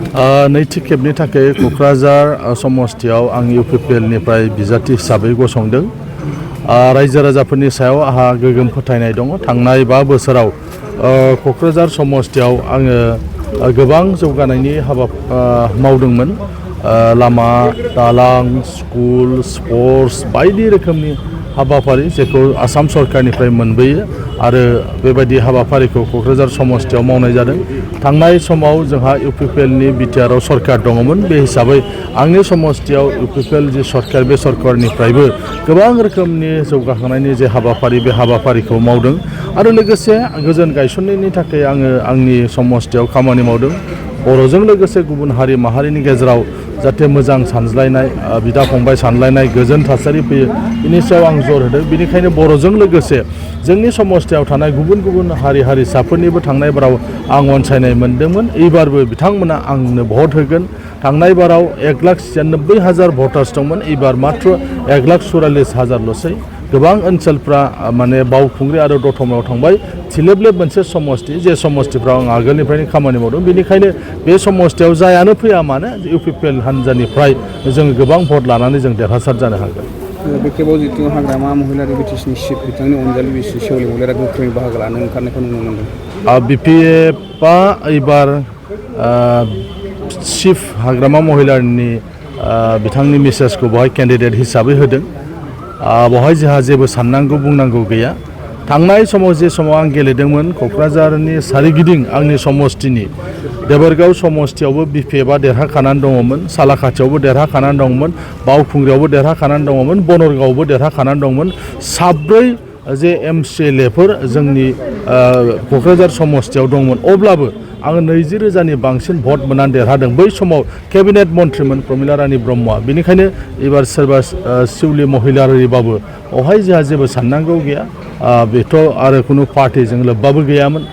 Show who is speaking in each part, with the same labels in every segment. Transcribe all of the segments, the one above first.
Speaker 1: नैथि खेबनि थाखाय क'क्राझार समस्थियाव आं इउपिपिएलनिफ्राय बिजाथि हिसाबै गसंदों। रायजो राजाफोरनि सायाव आंहा गोगोम फोथायनाय दङ। थांनाय 5 बोसोराव क'क्राझार समस्थियाव आङो गोबां जौगानायनि हाबा मावदोंमोन। लामा, दालां, स्कुल, स्पर्ट्स बायदि रोखोमनि हाबाफारि जेखौ आसाम सरकारनिफ्राय मोनबोयो आरो बेबायदि हाबाफारिखौ क'क्राझार समस्थियाव मावनाय जादों। थांनाय समाव जोंहा इउपिपिएलनि बिटिआरआव सरकार दङमोन। बे हिसाबै आंनि समस्थियाव इउपिपिएल जि सरकार बे सरकारनिफ्रायबो गोबां रोखोमनि जौगाखांनायनि जे हाबाफारि बे हाबाफारिखौ मावदों आरो लोगोसे गोजोन गायसननायनि थाखाय आङो आंनि समस्थियाव खामानि मावदों। बर'जों लोगोसे गुबुन हारि माहारिनि गेजेराव जाहाथे मोजां सानज्लायनाय बिदा फंबाय सानलायनाय गोजोन थासारि फैयो बिनि सायाव आं जर होदों। बेनिखायनो बर'जों लोगोसे जोंनि समस्थियाव थानाय गुबुन गुबुन हारि हारिसाफोरनिबो थांनाय बाराव आं अनसायनाय मोनदोंमोन। एबारबो बिथांमोना आंनो भट होगोन। थांनाय बाराव 1,96,000 भटार्स दंमोन। एबार मात्र 1,44,000ल'सै। गोबां ओनसोलफ्रा माने बावखुंग्रि आरो दतमायाव थांबाय। थिलेबलेब मोनसे समस्ति जे समस्तिफ्राव आं आगोलनिफ्रायनो खामानि मावदों। बेनिखायनो बे समस्तियाव जायानो फैया मानो इउपिपिएल हानजानिफ्राय जोङो गोबां भट लानानै जों देरहासार जानो हागोन।
Speaker 2: बे खेबाव जितु हाग्रामा महिलारि बिटिसिनि चिफ बिथांनि अनजालि बिसि सेवालि महिलारिया गोख्रोङै बाहागो लानो ओंखारनायखौ नुनो मोनदों।
Speaker 1: बिपिएफआ एबार चिफ हाग्रामा महिलारिनि बिथांनि मेसेजखौ बेवहाय केन्डिडेट हिसाबै होदों। बेवहाय जोंहा जेबो साननांगौ बुंनांगौ गैया। थांनाय समाव जे समाव आं गेलेदोंमोन क'क्राझारनि सारिगिदिं आंनि समस्तिनि देबोरगाव समस्तियावबो बिपिएफआ देरहाखानानै दङमोन। सालाखाथियावबो देरहाखानानै दङमोन। बावखुंग्रियावबो देरहाखानानै दङमोन। बनरगावआवबो देरहाखानानै दङमोन। 7 जे एमसिएलएफोर जोंनि क'क्राझार समस्तियाव दंमोन। अब्लाबो आङो 20,000नि बांसिन भट मोननानै देरहादों। बै समाव केबिनेट मन्थ्रिमोन प्रमिला रानी ब्रह्मआ। बेनिखायनो एबार सोरबा शिवली महिलारिबाबो बेवहाय जोंहा जेबो साननांगौ गैया। बेथ' आरो खुनु पार्टिजों लोब्बाबो गैयामोन।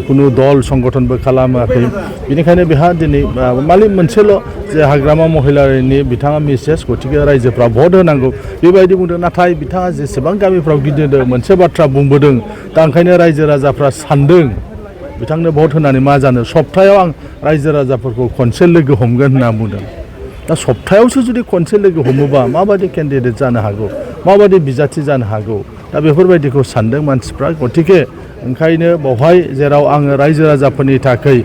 Speaker 1: खुनु दल संगठनबो खालामाखै। बेनिखायनो बेहा दिनै मालिक मोनसेल' जे हाग्रामा महिलारिनि बिथाङा मेसेज गतिके रायजोफ्रा भट होनांगौ बेबायदि बुंदों। नाथाय बिथाङा जेसेबां गामिफ्राव गिदिंदों मोनसे बाथ्रा बुंबोदों। दा ओंखायनो रायजो राजाफ्रा सानदों बिथांनो भट होनानै मा जानो। सप्तायाव आं रायजो राजाफोरखौ खनसे लोगो हमगोन होनना बुंदों। दा सप्तायावसो जुदि खनसे लोगो हमोबा माबायदि केन्डिडेट जानो हागौ, माबायदि बिजाथि जानो हागौ। दा बेफोरबायदिखौ सानदों मानसिफ्रा। गतिके ओंखायनो बेवहाय जेराव आङो रायजो राजाफोरनि थाखाय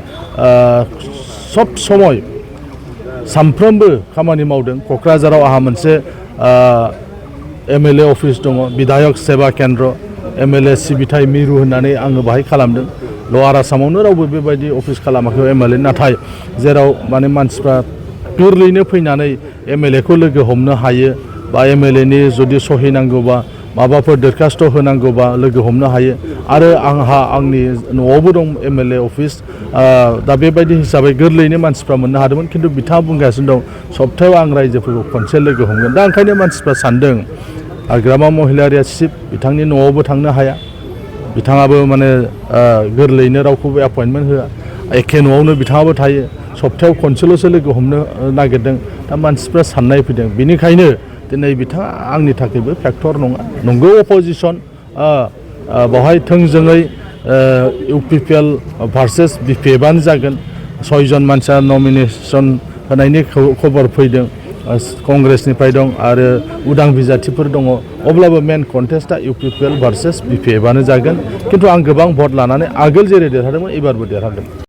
Speaker 1: सब समय सानफ्रोमबो खामानि मावदों। क'क्राझाराव आंहा मोनसे एमएलए अफिस दङ, बिधायक सेवा केन्द्र, एमएलए सिबिथाय मिरु होननानै आङो बाहाय खालामदों। लवार आसामावनो रावबो बेबायदि अफिस खालामाखै एमएलए। नाथाय जेराव माने मानसिफ्रा गोरलैनो फैनानै एमएलएखौ लोगो हमनो हायो बा एमएलएनि जुदि सहि नांगौबा माबाफोर दरखास्त होनांगौबा लोगो हमनो हायो। आरो आंहा आंनि न'आवबो दं एमएलए अफिस। दा बेबायदि हिसाबै गोरलैनो मानसिफ्रा मोननो हादोंमोन। खिन्थु बिथाङा बुंगासिनो दं सप्तायाव आं रायजोफोरखौ खनसे लोगो हमगोन। दा ओंखायनो मानसिफ्रा सानदों हाग्रामा महिलारिया चिफ बिथांनि न'आवबो थांनो हाया। बिथाङाबो माने गोरलैनो रावखौबो एपइन्टमेन्ट होआ। एखे न'आवनो बिथाङाबो थायो। सप्तायाव खनसेल'सो लोगो हमनो नागिरदों। दा मानसिफ्रा साननाय फैदों। बेनिखायनो दिनै बिथाङा आंनि थाखायबो फेक्टर नङा। नंगौ अपोजिसन बेवहाय थोंजोङै इउपिपिएल भार्सेस बिपिएफआनो जागोन। 6 जन मानसिया नमिनेसन होनायनि खबर फैदों। कंग्रेसनिफ्राय दं आरो उदां बिजाथिफोर दङ। अब्लाबो मेन कन्टेस्टआ इउपिपिएल भार्सेस बिपिएफआनो जागोन। खिन्थु आं गोबां भट लानानै आगोल जेरै देरहादोंमोन एबारबो देरहागोन।